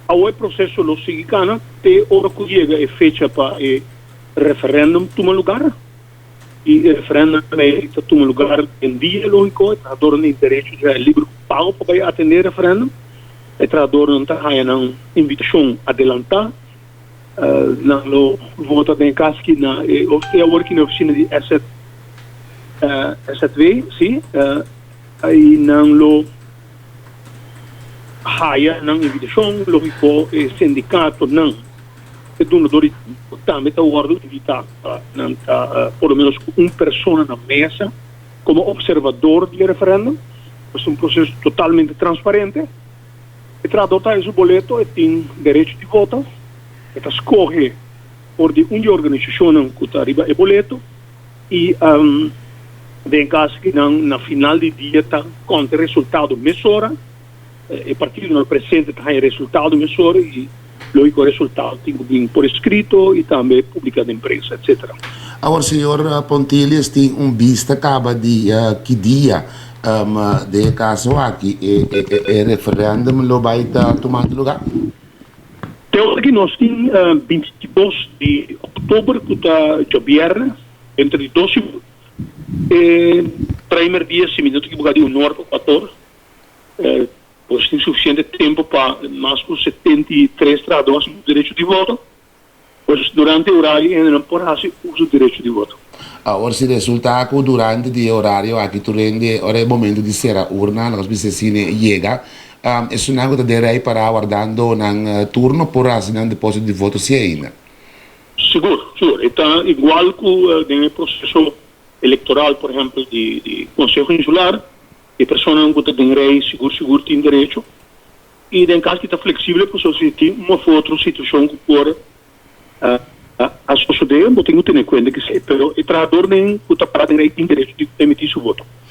Awor e proseso lo sigui kana te ora ku yega e fecha pa e referendum tuma lugar. I e referendum ei ta tuma lugar den dia, lógiko. E trahadornan tin derecho di haña liber ku pago pa bai atendé e referendum. E trahadornan ta haña nan invitashon adelantá. Nan lo vota den e kas ki na e e awor ki na e ofisina di SZ, SZW, sí, i nan lo haya nan invitashon. Lógiko e sindikatonan, e dunador di trabou tambe ta wòrdu invitá pa nan ta por lo ménos ku un persona na mesa komo opservador di e referèndum. Pues un proseso totalmente transparente. E trahador ta haña su boleto, e tin derecho di vota, e ta skohe for di un di e organisashonnan ku ta riba e boleto i den kaso ku nan na final di dia ta konta e resultado mesora, e partidonan presente ta haña e resultado mesora i lógiko e resultado tin ku bin por eskrito i tambe publiká den prensa etcetera. Awor señor Pontilius tin un bista kaba di ki dia Den e kaso aki e referendum lo bai ta tumando lugá? Te ora ki nos tin 22 di òktober ku ta djabièrnè entre di dos i e primer dia si mi no ta ekiboká di un ora pa kuator pues tin sufisiente tempu pa mas ku 73 trahadó hasi derecho di voto. Pues durante e orario hendenan por hasi uso derecho di voto. Awor si resulta cu durante di e orario aki tur hende ora e momento di cera urna, nos bisa asina, yega, esunnan cu ta den rij para wardando nan turno por hasi nan deposito di voto si ainda? Sigur, sigur. E ta igual cu den e proceso electoral, por ehempel, di Conseho Insular, e personanan cu ta den rij sigur sigur tin derecho. I den kas ki ta fleksibel pasobra si tin un òf otro situashon ku por a sosodé, bo tin ku tene kuenta ku esei. Pero e trahadornan ku ta para den rei tin derecho di emití su voto.